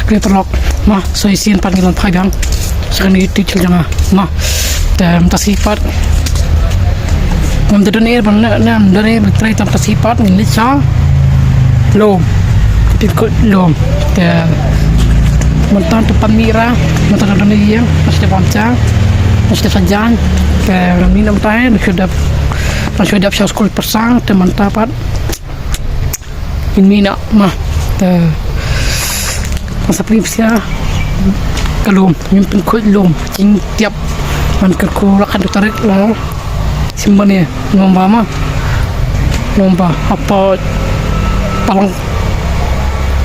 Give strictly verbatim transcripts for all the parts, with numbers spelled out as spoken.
Phi paralok, ma, sa shisien pat ngi la phai biang sha kane ka YouTube channel jong nga, ma. Te mynta shi pat ngam da don ei ban, ne, ne, ngam da don ei ban trei, te mynta shi pat ngin leit sha lum. Pynkhuid lum. Te mynta to pan mih ra, mynta ka don ei ïing, mynta shu dep bam ja, mynta shu dep sa jaiñ. Te mynta mynta ngi shu dep, ngi shu dep sha skul Pyrsang, te mynta pat ngin mih noh, ma. Te ngan sa plie pisa ka lum, ngin pynkhuid lum jingtep. Ngan kyrkhu la khatar tarik la Simbania, November, ma. November, hapoh balang,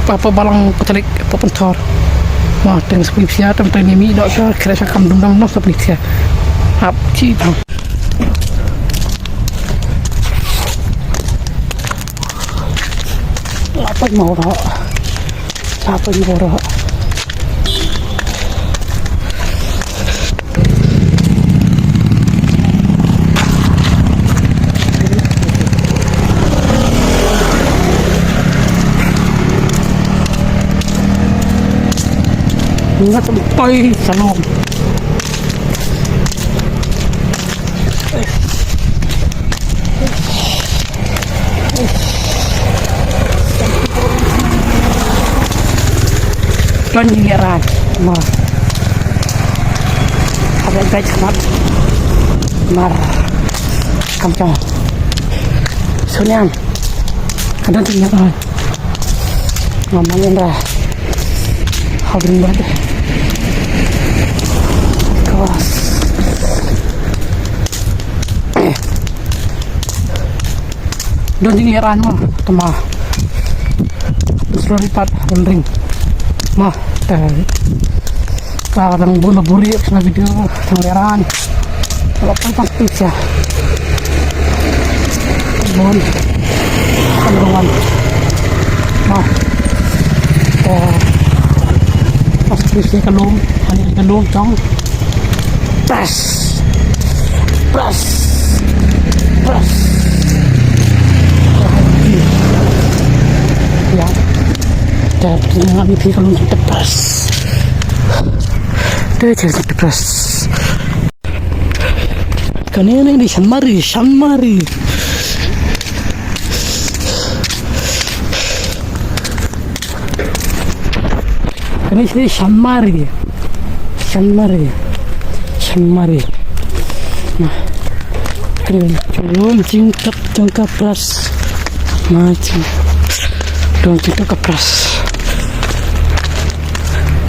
hapoh balang Katholik, hapoh Pynthor. Ma, te ngan sa plie pisa, te mynta ngin mih noh sha, khreh sha kam dum dum noh, sa plie pisa. Hap, chi, hap. Lapar mau dah. Lapar mau dah. Nga sampai salong. Don jingïaid rang. Mar. Haba gai khmat. Mar. Kam chong. Suniam. Ka don jingïaid rang. Mama Indra. Hovering bird. Kawas. Don jingïaid rang mo, tama. Slowly pat, wandering. Mo, te. Ka dang bun la buri, ka video, dang ïaid rang. Kalau pang pang tu sia. Bun. Number one. Mo. Te. Pas tu sia ka lum, ani ka lum tong. Press. Press. Press. Ya. Te, te, nga bi phi ka lum te press. Te, te, te press. Kane ne di shan mari, shan mari. Kane shi shan mari. Shan mari. Shan mari. Nah. Kane lum jingtep jong ka press. Nah, jing. Lum jingtep ka press.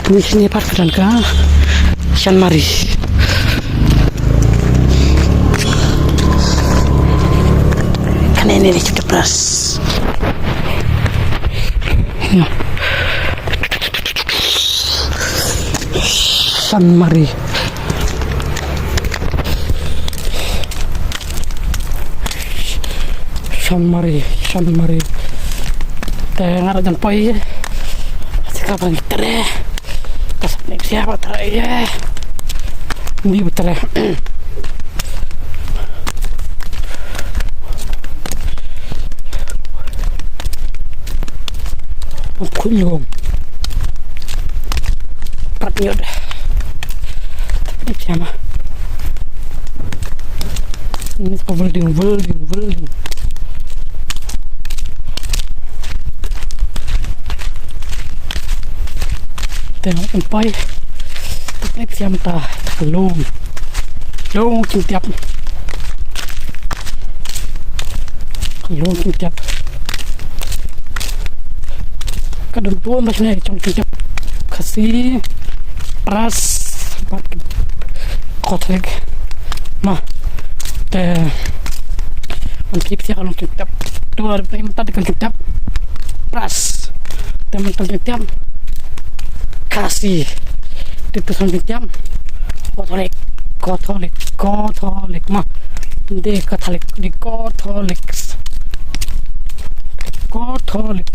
Kane shi ne pat ka don ka shan mari. Kane ne jingtep press. Shan mari. Shan mari, shan mari. Te nga la jan poi. Sika bang tre. Ka sap ne sia ba tre. Ni ba tre. Khuid lum. Prat ñiut. Ni siama. Ni ka building, building, building. Te ngan poi. Ni siama ta, ta lum. Lum jingtep. Lum jingtep. Ka don bun ba shane jong jingtep Khasi, Pras bad Katholik. Ma te man kip sia ka lum jingtep. Tu ar pe mata ka jingtep Pras. Te man ka jingtep Khasi. Te tu san jingtep Katholik, Katholik, Katholik ma. Di Katholik, di Katholik. Katholik.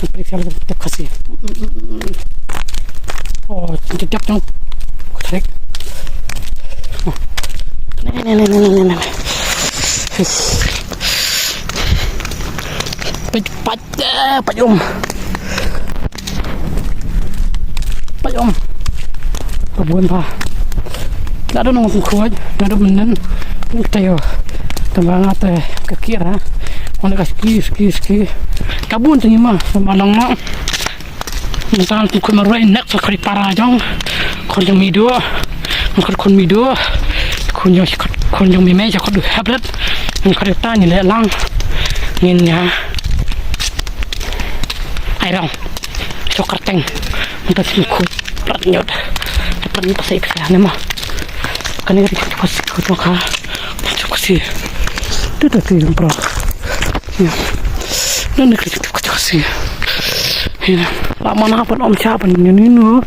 Te periksa lagi jingtep Khasi. Oh, jingtep jong Katholik. Nih, nih, nih. Peit, peit, eh, peit um. Ka bun ba. Naduh nongpynkhuid, naduh mynnin. Ngi taïew. Tang ba nga te ka kira. Wan ka ski, ski, ski. Ka bun te ngi ma, ma long ma. Ngi tang pynkhuid marwei nek sa khari para jong. Khun jong Mido. Khun, khun Mido. Khun jong, khun jong Mime, jong khun Habret. Khun ta ngi leh lang. Ngin ïa. Ai rong. Chok kyrteng. Mynta shu khuid. Prat nyot. Prat nyot sa ip sa ne ma. Kane ka chok kasi, chok ka. Chok kasi. Tu tu tu pro. Ya. Nane ka chok kasi. Ya. La mana pun om cha pun ni ni nu.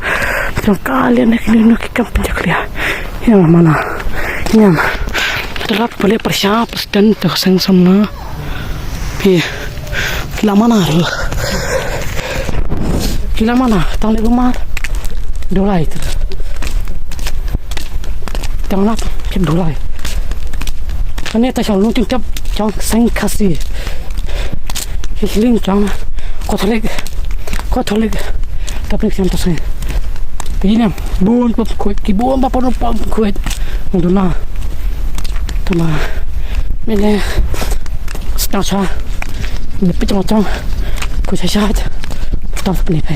Chok ka le ne ni nu ki kam pun chok ya. Ya mana. Ya. Terap boleh persiap dan tu seng sama. Phi. Phi la mana ru. Phi la mana tang le kumar. Dolai tu. Tang lak ki dolai. Kane ta shong lung ting tep jong seng Khasi. Hi ling jong Katholik. Katholik. Katholik Center seng. Phi ne bun pop khuid ki bun ba pon pop khuid. Duna. Tama. Mene. Stang sa. Mene pit tong tong. Ku sa sa. Tong sa pene pe.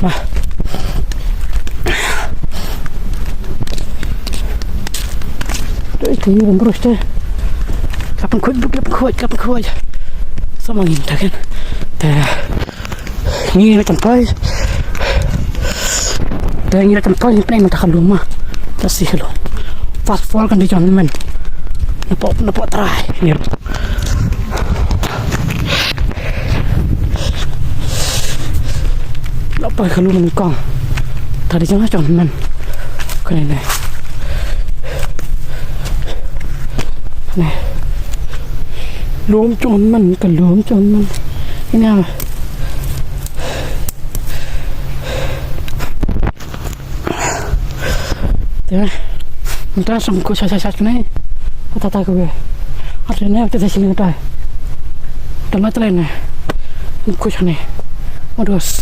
Ba. Doi te ni bambrus te. Kapan khuid, kapan khuid, kapan khuid. Sama ngin taken. Te. Ngi la kan poi. Te ngi la kan poi ni pnai mata ka lum ma. Ta si ka lum. Fast fall kan di jong men. Na pop, na pop trai. Ni. La poi ka lum ni kong. Ta di jong jong men. Kane ne. Ne. Lum jong men, ka lum jong men. Ina. Te, mynta song ko sa sa sa ne. Ata ta ko. Ata ne, ata ta sini ta. Tama tele ne. Ko sa ne. Modus.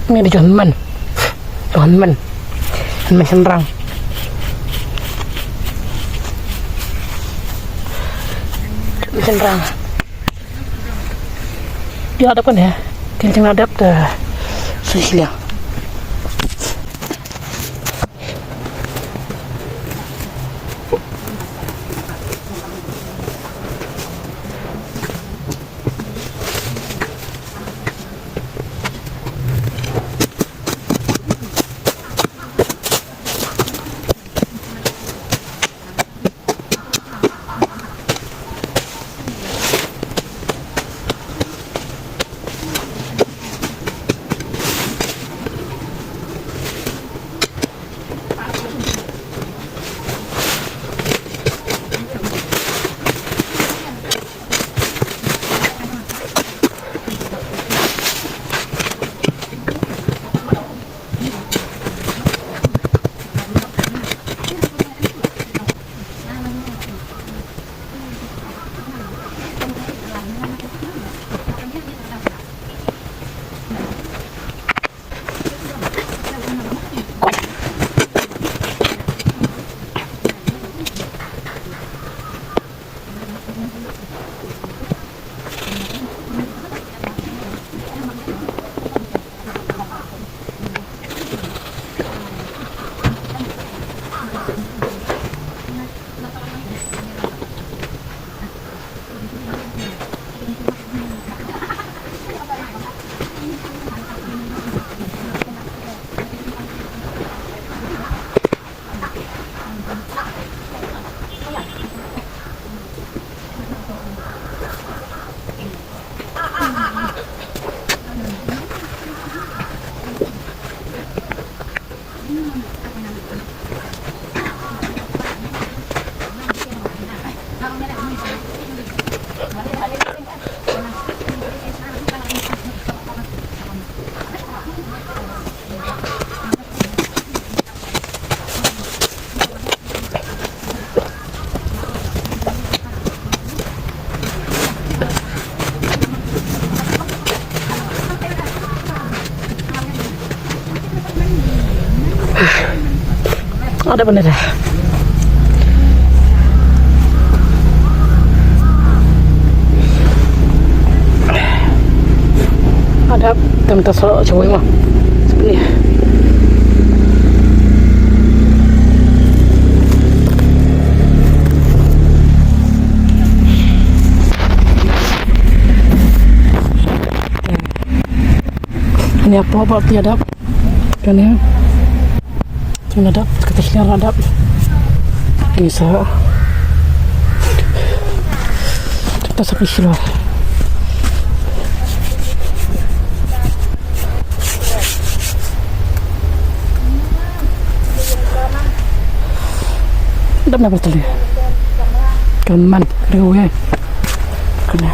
Ni dei jong hynmen. Jong hynmen. Hynmen shynrang. Hynmen shynrang. Ïa dep kan ïa. Kin jingna dep te. Shisha. Ada bener dah. Ada tentang solo cewek mah. Sebenarnya. Ini apa, apa tiada? Kan ya? Kan ada, kata sih ada. Ini sah. Kita sepi sih lah. Dam na bertali. Kaman, kena gue. Kena.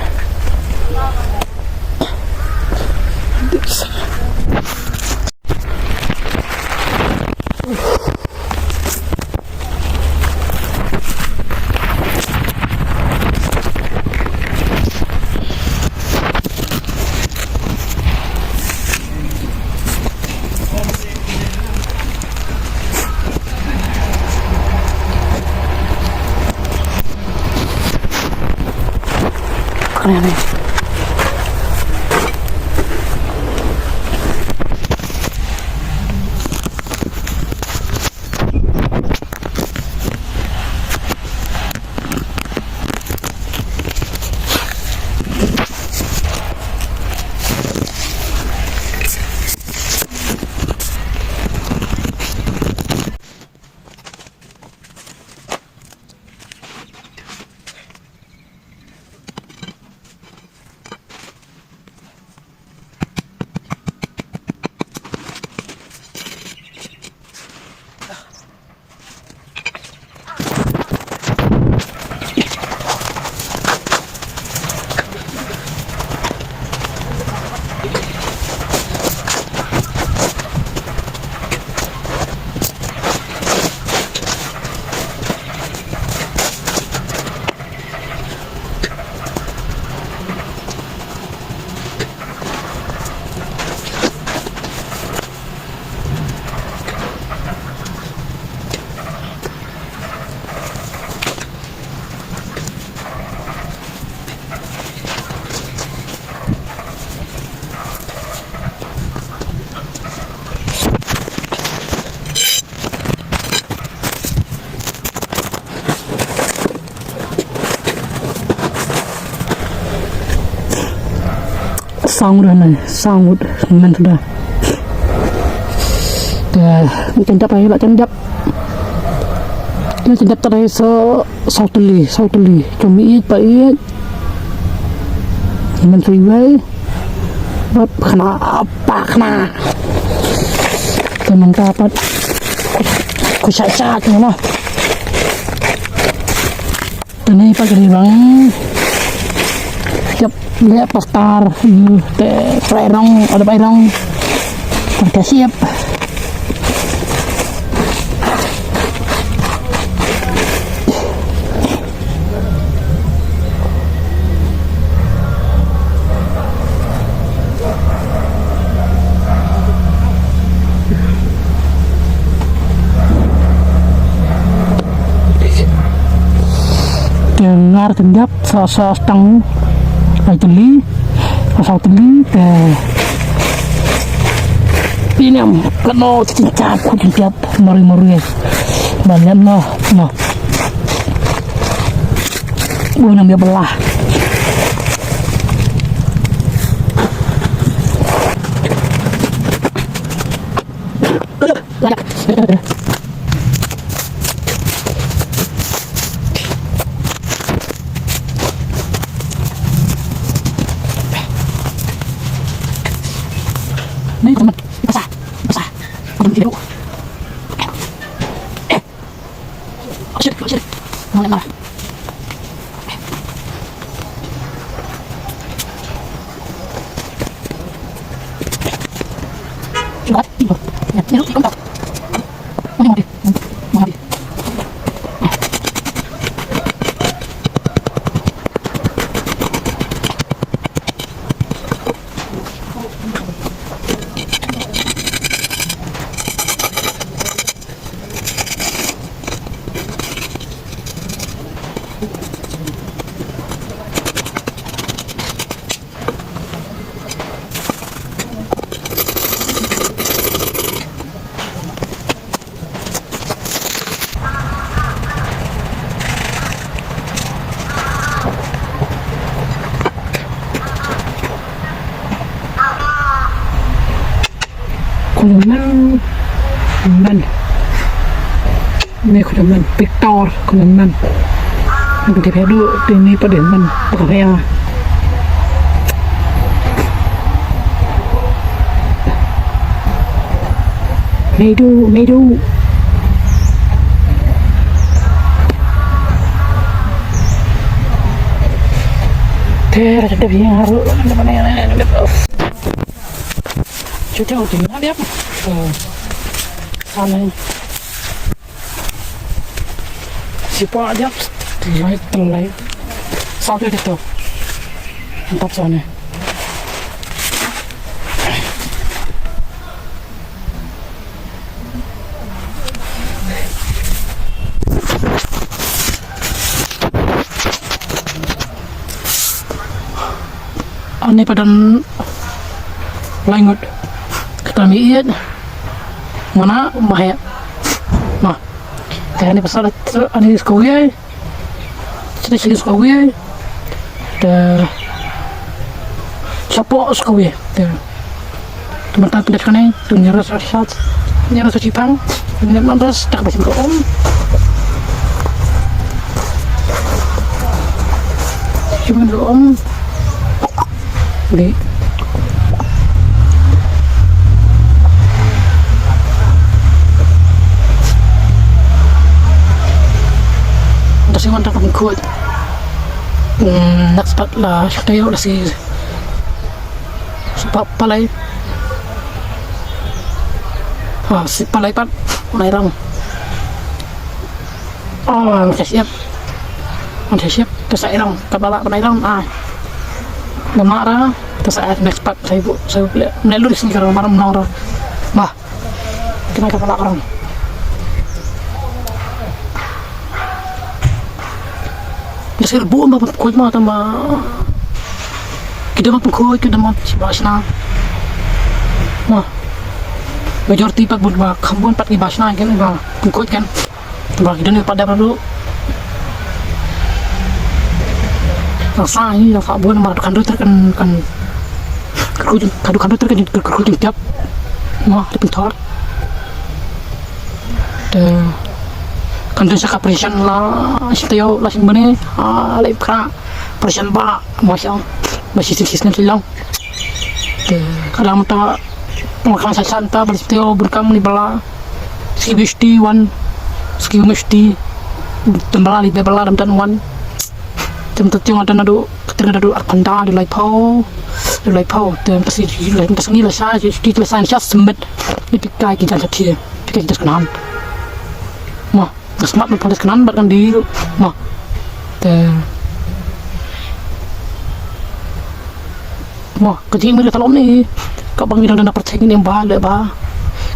Sound dah ni, sound men tu dah. Dah, ni kan dap ai, lah kan dap. Ni kan dap tadi so, saw teli, saw teli. Cuma iit, pa iit. Ni men tu iwai. Bap, kena apa, kena. Temen dapat. Ku syak-syak tu lah. Tuni pat ka dei rong. Jop leh pastar, te trai rong, ada bai rong. Ka siap. Te ngar te ndap sa sa stang ai teli, sa sa teli te piniam kano te tingkap ku tingkap mari mari. Malam no no. Ui, nam ïa belah. Khun Ïamnan. Ïamnan. Ne Khun Ïamnan. Victor Khun Ïamnan. Ngan tip haduh te ni pat Ïamnan. Pakria. Meidu, meidu. Te, te, te, biang haru. Cuti, cuti, na dia. Eh, sana. Sipa dia. Telai, telai. Satu itu. Empat sana. Ani padan langut. Kata mi iat. Mana mahaya. Nah. Te ani pasal ani skogi. Sini sini skogi. Te chapo skogi. Te. Teman-teman pindah kane. Tu nyara sat. Nyara sat cipang. Ini mantas tak basim ke om. Cuma ke om. Di. Dah si mantap pun kuat. Hmm, next part lah, kita yuk lah si. Sepak palai. Ah, si palai pat. Nairang. Oh, masih siap. Masih siap. Terus nairang. Kepala nairang. Ah. Nama ra. Terus saya next part. Saya bu. Saya bu. Melalu di sini kalau marah menang ra. Bah. Kena kepala orang. Nasir bu ma pun kuat ma tama. Kita ma pun kuat kita ma ba sna. Ma. Majority pat bun ba kham bun pat ki ba sna kan ba pun kuat kan. Ba kita ni pada perlu. Rasa ni rasa bun ma kan tu kan kan. Kadu kan tu kan kan tiap. Ma tu pentor. Te kan dei sa ka operation la shi taïew la shi bnai, ah, la ïa ka operation ba ma sha ba shi shi shi long. Te ka dang mynta ma ka sa sa ta ba shi taïew bun kam ni bala ski bishti wan ski mishti tembala li bala dam tan wan. Tem tu tiong ada nadu ketir nadu arpanda di lai pau di lai pau tem tasi lai tasi ni la sa ji la sa ni sa semet. Ni pikai ki jan sa thie. Pikai ki jan sa kanan. Ma, smat ma pau jan sa kanan bad kan di. Ma. Te. Ma, ka jingmih ka long ni. Ka bang ni dang dang percaya ni ba le ba.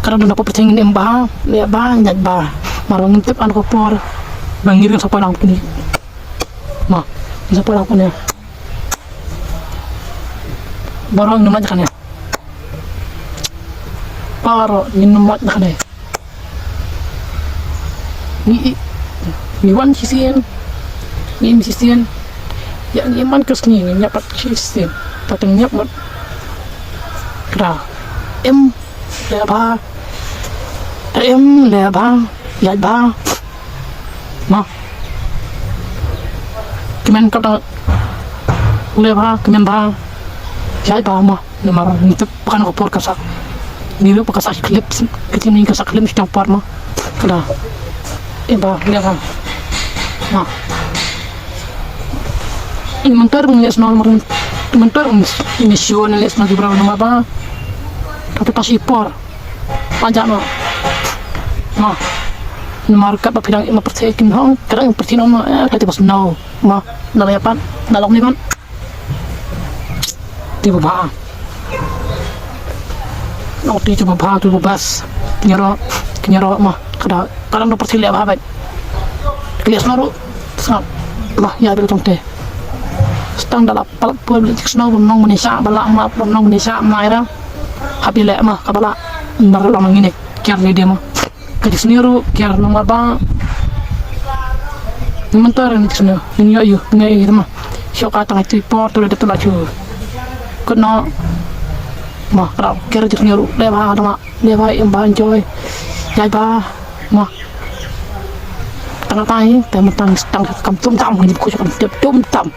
Ka dang dang percaya ni ba le ba nyat ba. Mar ngin tip an ko por. Bang ngin sa poi lang ni. Ma, sa poi lang ni. Baroh ngin ym lait kane. Baroh ngin ym lait kane. Ngi, ngi wan shisien. Ngi im shisien. Ïa ngi man ka sngi ngi ñiap pat shisien. Pat ñiap mut. Kra. Im leh bha. Im leh bha. Ïaid bha. Ma. Kmen kata. Leh bha, kmen bha. Ïaid bha ma. Namar ngi tip ba kan ka por ka sak. Ngi ruh ba ka sak clip, ka jingim ka sak clip shi tang por ma. Kada. Im bha, leh bha. Ha. Mynta ruh ngin leh snow, mynta ruh ngin leh snow ki briew namar ba. Kata ka shi por. Pynjah noh. Ma. Namar katba phi dang ïa ma pyrthei kin hong, ka dang pyrthei noh ma, eh, ka te ba snow. Ma, na la ïa pat, na long ni pat. Te ba bha. Nong te te ba bha, te ba bas. Kñia ro, kñia ro ma. Ka da, ka dang da pyrthei leh bha bha. Kñia snow ruh. Sngap. Ma, ïa bel tong te. Stang da la Palat pur beli snow bym nong bni sha bala ma bym nong bni sha ma ira. Habi le ma ka bala. Bar long ngini kiar ni dema. Ka jisni ru kiar nong ba. Mentor ni snow ni yo yu ngai ira ma. Shoka tang tu por tu le tu la chu. Kut no. Ma kra kiar jisni ru le ba ma. Nia ba em ba enjoy. Jai ba. Ma. Tang tai te ma tang tang kam tum tam ni ku kam tum tam.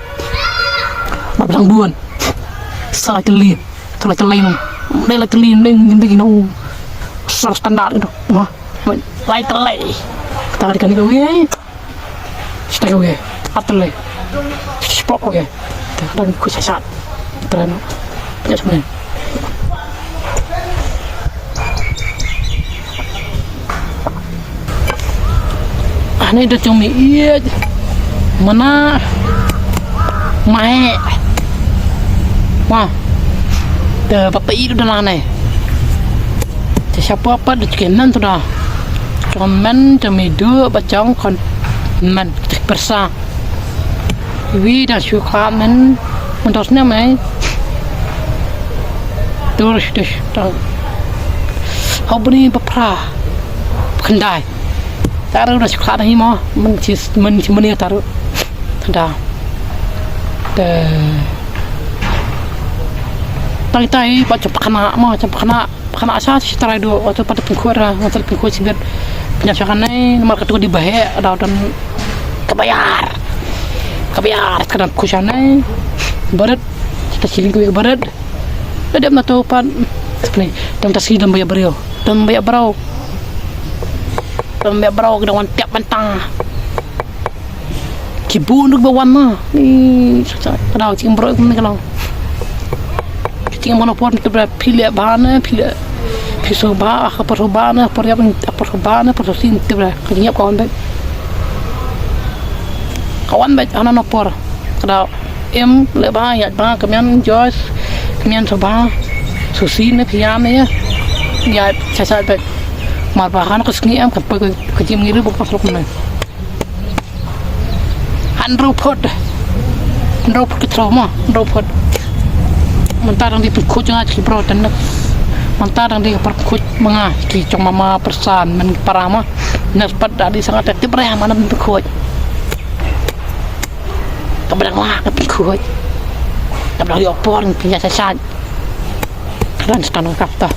Ma blang buan. Sa la teli. Tu la teli no. Dei la teli dei ni dei no. Sa standard no. Ma. Lai teli. Tang di kan ni ko. Stai ko ge, atle. Spok ko ge. Te kadang ku sasat. Treno. Pnya semen. Ani da cumi iya. Mana? Mai. Wah. Te papa itu da lane. Te siapa apa da cikin nan tu da. Comment te midu bacang kon men persa. Wi da shu comment mentos ne mai. Terus terus tang. Hau bini bapra. Kendai. Taru da shu comment ni mo men cis men cis meni taru. Da. Te. Tai tai ba cem pakana mo cem pakana. Pakana sa si tarai do waktu pada pengkhuar lah waktu pengkhuar sibet. Penyakit sana nomor ketua di bahek ada dan kebayar. Kebayar kadang kusyana. Barat. Kita siling kuwi barat. Ada mata opat. Ni dan tasi dan bayar beriau. Dan bayar berau. Dan bayar berau kita wan tiap bentang. Ki bun duk ba wan ma. Ni sa ka dau cing bro kum ni ka dau. Cing mono por tu bra pile ba na pile. Piso ba ah por ba na por ya por ba na por sin tu bra. Ka nyap ka wan ba. Ka wan ba ana no por. Ka dau em le ba ya ba ka mian Joyce ka mian so ba. Susi ne pian ne ya. Ya sa sa ba. Mar ba han ka sngi em ka pa ka jim ngi ru ba pa slok na. Hynriew phut. Hynriew phut ki thro mo, hynriew phut. Mynta dang di pynkhuid nga ki bro tan. Mynta dang di pynkhuid ma nga ki chong mama persan men para ma. Nes pat da di sangat tip reh mana pynkhuid. Ka ba dang la ka pynkhuid. Ka ba dang ïoh por ki ïa sa sa. Ka dang stan kap ta.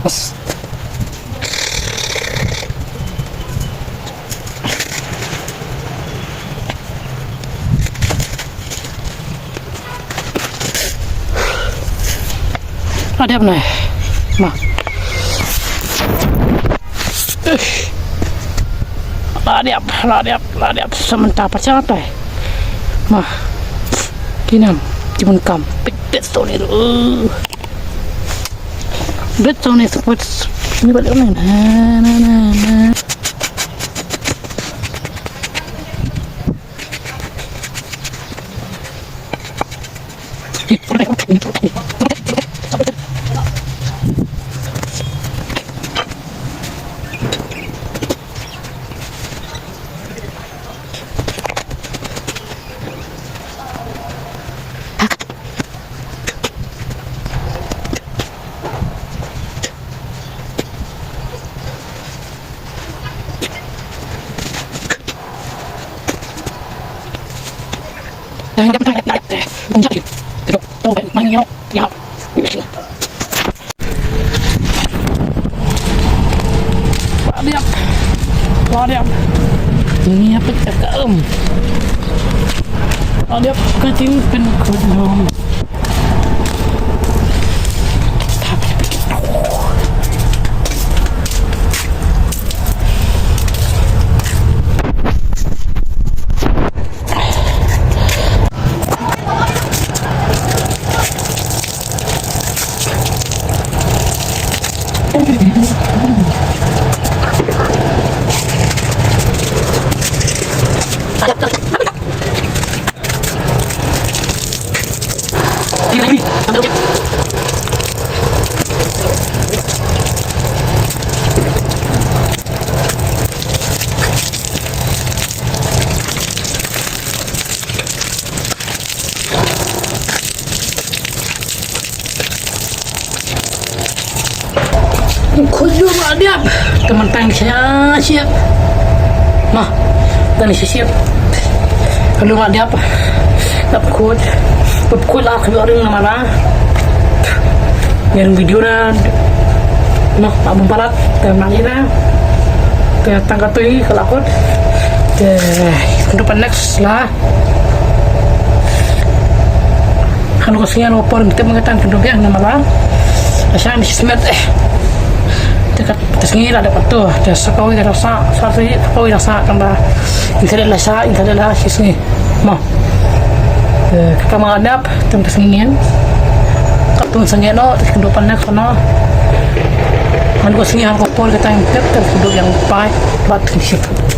La dep ne. Ma. La dep, la dep, la dep. Sa mynta pat sha tai. Ma. Ki nam, ki bun kam. Pit, pit, to ni. Uh. Bit, to ni, support. Ni balik ni. Na, na, na, na. La dep. La dep. Ngi hap ka ka um. La dep ka jingpynkhuid lum. Khuid lum la dep. Te mynta ngi sha ship. Noh. Te ngi sha ship. Khuid lum la dep. Dep khuid. Dep khuid la khuid ring na mara. Ngi ring video na. Noh, la bym palat. Te mynta ngi na. Te tang katei ka la khuid. Te kynduh pat next la. Hanu ka sngi hanu ka por ngi tip ngi tang kynduh biang namar ba la sha ngi smet eh. Te ka, te sngi la dep kato, te sa kawei ka rasa, sa sngi sa kawei rasa kan ba. Internet la sa, internet la shi sngi. Mo. Te ka ma dep, te ka sngi ngin. Ka tun sngi no, te kynduh pan next no. Hanu ka sngi hanu ka por ka tang tip, te kynduh biang pai, bat kynduh.